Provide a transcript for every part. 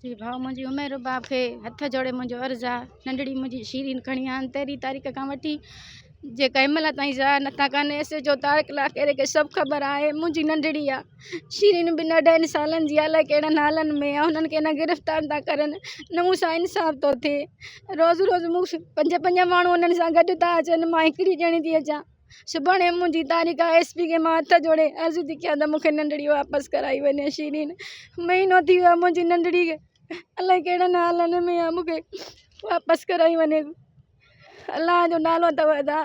جي ڀاء منهنجي عمر رباب کي هٿ جوڙي منهنجو عرض آ ننڍڙي منهنجي شيرين کڻي آن تهرين تاريخ کان وٺي جيڪا هن مهل تائين ظاهر نٿا ڪن ايس ايچ او طارق لاکيري کي سڀ خبر آهي منهنجي ننڍڙي آ شيرين به اڍائن سالن جي آ الائي ڪهڙن حالن ۾ آ هنن کي نه گرفتار ٿا ڪرن نه مون سان انصاف ٿو ٿئي روز روز مون پنج پنج ماڻهو هنن سان گڏ ٿا اچن مان هڪڙي ڄڻي ٿي اچان سڀاڻي منهنجي تاريخ آهي ايس پي کي مان هٿ جوڙي عرض ٿي ڪيان ته مون کي ننڍڙي واپس ڪرائي وڃي شيرين مهينو ٿي ويو آهي منهنجي ننڍڙي کي الائي ڪهڙن حالن ۾ آهي مون کي واپس ڪرائي وڃي الله جو نالو اٿو ادا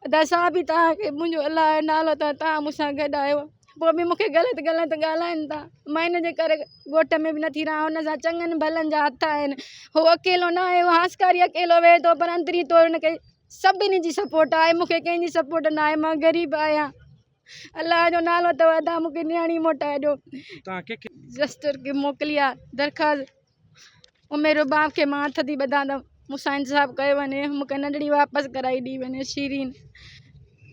ادا صاحب به توهان کي منهنجو الله جو نالو اٿو توهان مون سان گڏ آهيو پوء به مون کي غلط غلط ڳالهائن ٿا مان ان جي ڪري ڳوٺ ۾ به نٿي رهان هن سان چڱن ڀلن جا هٿ آهن هو اڪيلو نه آهي هو هاسڪاري اڪيلو ويهي ٿو پر اندري طور هن کي سڀني جي سپورٽ آهي مون کي ڪنهن جي سپورٽ نه آهي مان غريب آهيان الله جو نالو اٿو ادا مون کي نياڻي موٽائي ڏيو رجسٽر کي موڪلي آ درخواست امير رباب کي مان هٿ ٿي ٻڌان ته مون سان انصاف ڪيو وڃي مون کي ننڍڙي واپس ڪرائي ڏي وڃي شيرين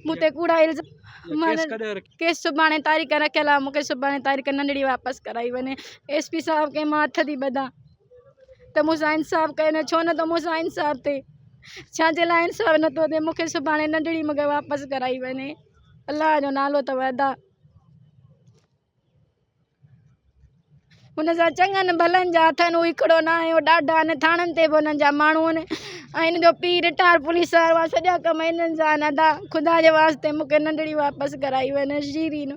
مون تي ڪوڙا الزام ڪيس سڀاڻي تاريخ رکيل آ مون کي سڀاڻي تاريخ ننڍڙي واپس ڪرائي وڃي ايس پي صاحب کي مان هٿ ٿي ٻڌان ته مون سان انصاف ڪيو نه ڇو نٿو مون سان انصاف ٿئي ڇا جي لاء انصاف نٿو ٿئي مون کي سڀاڻي ننڍڙي مون کي واپس ڪرائي وڃي الله جو نالو اٿو ادا هن سان چڱن ڀلن جا هٿ آهن هو هڪڙو نه آهي هو ڏاڍا آهن ٿاڻن تي به هنن جا ماڻهو آهن ۽ هن جو پيء رٽائر پوليس وارو آهي سڄا ڪم هنن سان آهن ادا خدا جي واسطي مون کي ننڍڙي واپس ڪرائي وڃي شيرين.